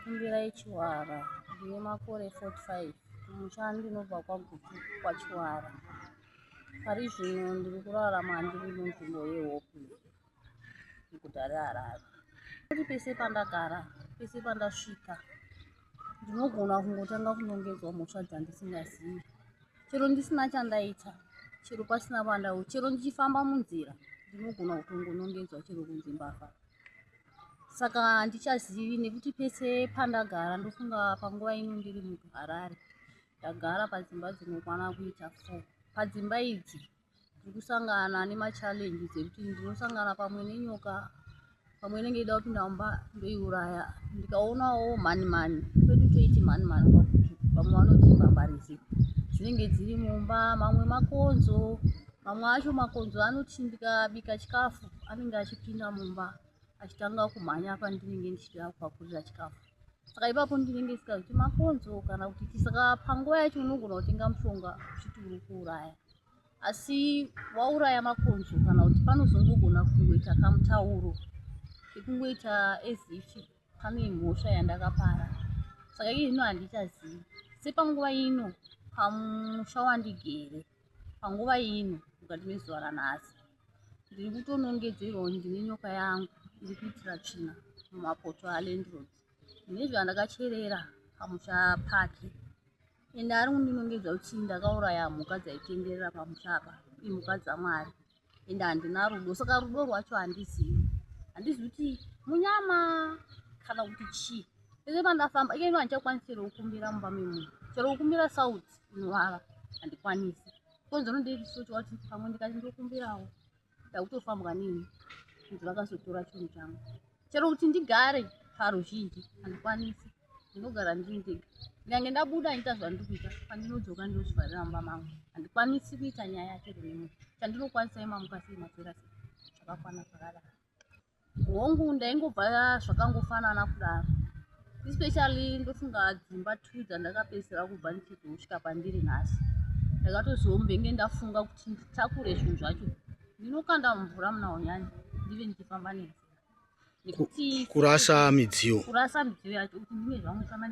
Kumbirai Chiwara, ndine makore 45. Kumusha ndinobva kwaGutu kwaChiwara. Pari zvino ndiri kurarama ndiri munzvimbo yeHope muguta reHarare. Kuti pese pandagara, pese pandasvika, ndinogona kungotanga kunongedzwa mhosva dzandisingazivi. Chero ndisina chandaita, chero pasina pandau, chero ndichifamba munzira, ndinogona kutongonongedzwa chero kunzi mbavha. Saka handichazivi nekuti pese pandagara ndofunga panguva ino ndiri muHarare ndagara padzimba dzinokwana kuita 4. Padzimba idzi ndiri kusangana nemachallenges ekuti ndinosangana pamwe nenyoka, pamwe inenge ichida kupinda mumba ndoiuraya. Ndikaonawo mhani mhani, kwedu toiti mhani mhani kwakuti vamwe vanoti mbambarizi dzinenge dziri mumba, mamwe makonzo, mamwe acho makonzo anoti ndikabika chikafu anenge achipinda mumba achitanga kumhanya pandinenge ndichida kupakurira chikafu. Saka ipapo ndinenge ndisingazivi kuti makonzo kana kuti chii. Saka panguva yacho unogona kutenga mushonga uchiti uri kuuraya, asi wauraya makonzo kana kuti panozongogona kungoita kamutauro kekungoita as if pane mhosva yandakapara. Saka iye zvino handichazivi. Sepanguva ino pamusha wandigere panguva ino mukati mezuva ranhasi ndiri kutonongedzerwawo ndine nyoka yangu iri kuitira tsvina mumapoto alandlord. Ndine zvandakacherera pamusha pake ende ari kundinongedza kuti ndakauraya mhuka dzaitenderera pamusha apa, imhuka dzaMwari ende handina rudo. Saka rudo rwacho handizivi, handizivi kuti munyama kana kuti chii. Pese pandafamba iye ino handichakwanisi chero kukumbira mumba memunhu, chero kukumbira sauti inovava handikwanisi. Konzero ndeisotiwa kuti pamwe ndikati ndokumbirawo ndakutofambwa neni kunzi vakazotora chinhu changu. Chero kuti ndigare paruzhinji handikwanisi, ndinogara ndiri ndega. Nyange ndabuda ndichiita zvandiri kuita, pandinodzoka ndinozvivharira mumba mangu. Handikwanisi kuita nyaya chero nemunhu. Chandinokwanisa imamuka sei maswera sei, zvakakwana zvakadaro. Hongu ndaingobva zvakangofanana kudaro, especially ndofunga dzimba 2 dzandakapedzisira kubva ndichizosvika pandiri nhasi. Ndakatozombenge ndafunga kuti nditakure zvinhu zvacho ndinokanda mumvura muna Hunyani ndive ndichifamba nenzira, nekuti kurasa midziyo, kurasa midziyo yacho kuti ndine zvangu famba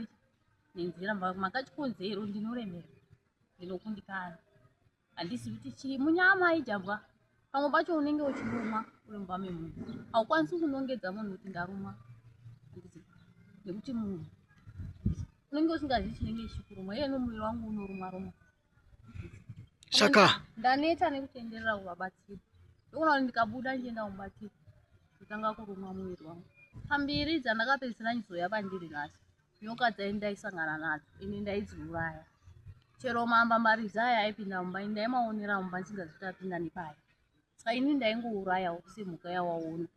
nenzira makachikonzero ndinoremera, ndinokundikana. Handisi kuti chii munyama ijambwa. Pamwe pacho unenge uchirumwa uri mumba memunhu, haukwanisi kunongedza munhu kuti ndarumwa, handiti? Nekuti munhu unenge usingazivi chinenge chichikuruma. Iye nomuviri wangu unorumwa rumwa. Saka ndaneta nekutenderera kuvabatsiri. Ndokuona kuti ndikabuda ndichienda kumubatsiri kutanga kurumwa muviri wangu. Pambiri dzandakapedzisira ndichizouya pandiri nhasi, nyoka dzaindaisangana nadzo ini ndaidziuraya. Chero mambambarizi aya aipinda mumba ini ndaimaonera mumba ndisingazivi kuti apinda nepaya. Saka ini ndaingourayawo semhuka yawaona,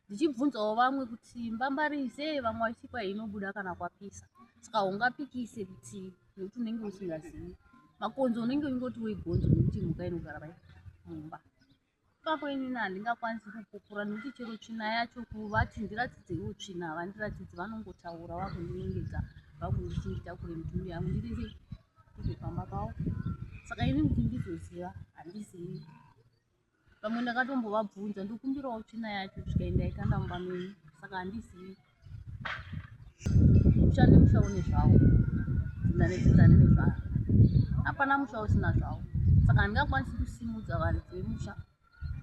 ndichibvunzawo vamwe kuti mbambarize, vamwe vachiti kwai inobuda kana kwapisa. Saka haungapikise kuti nekuti unenge usingazivi. Makonzo unenge uchingoti weigonzo nekuti mhuka inogara pai mumba. Ipapo inini handingakwanisi kupupura nekuti chero tsvina yacho kuvati ndiratidzeiwo tsvina havandiratidzi, vanongotaura vakundinongedza vakunditi nditakure mitumbi yangu ndiite sei kubve pamba pavo. Saka ini kuti ndizoziva handizivi. Pamwe ndakatombovabvunza ndikumbirawo tsvina yacho svika ndaikanda mumba menyu, saka handizivi. Musha nemusha une zvawo, dzinza nedzinza rine zvaro, hapana musha usina zvawo. Saka handingakwanisi kusimudza varidzi vemusha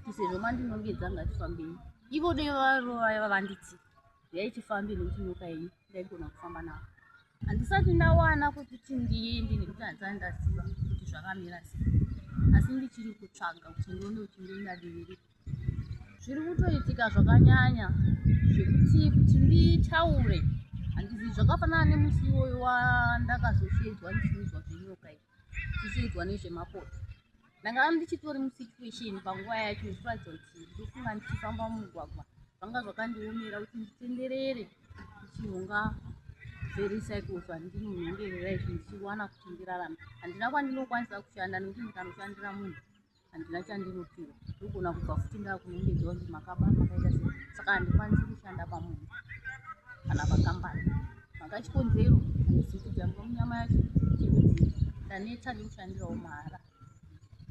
kuti sezvo mandinongedza ngatifambei. Ivo dei vaiva vanditi uyai tifambe nekuti nyoka yenyu ndaigona kufamba navo. Handisati ndawana kwekuti ndiende nekuti handisati ndaziva kuti zvakamira sei, asi ndichiri kutsvaga kuti ndione kuti ndoenda divi ripi. Zviri kutoitika zvakanyanya zvekuti kuti nditaure handizivi. Zvakafanana nemusi iwoyo wandakazoshedzwa ndichiudzwa zvenyoka iyi, ndichiudzwa nezvemapoto. Ndanga ndichitori musituation panguva yacho yekuratidza kuti ndofunga ndichifamba mumugwagwa, zvanga zvakandiomera kuti nditenderere ndichinhonga zverecycle zvandinonhongerera izvi ndichiwana kuti ndirarame. Handina kwandinokwanisa kushanda nekuti ndikanoshandira munhu handina chandinopiwa, ndogona kubva futi ndakunongedzwa kuti makaba makaita sei. Saka handikwanisi kushanda pamunhu kana pakambani. Makachikonzero handizivi kuti jambwa munyama yacho chirudzi. Ndaneta nekushandirawo mahara.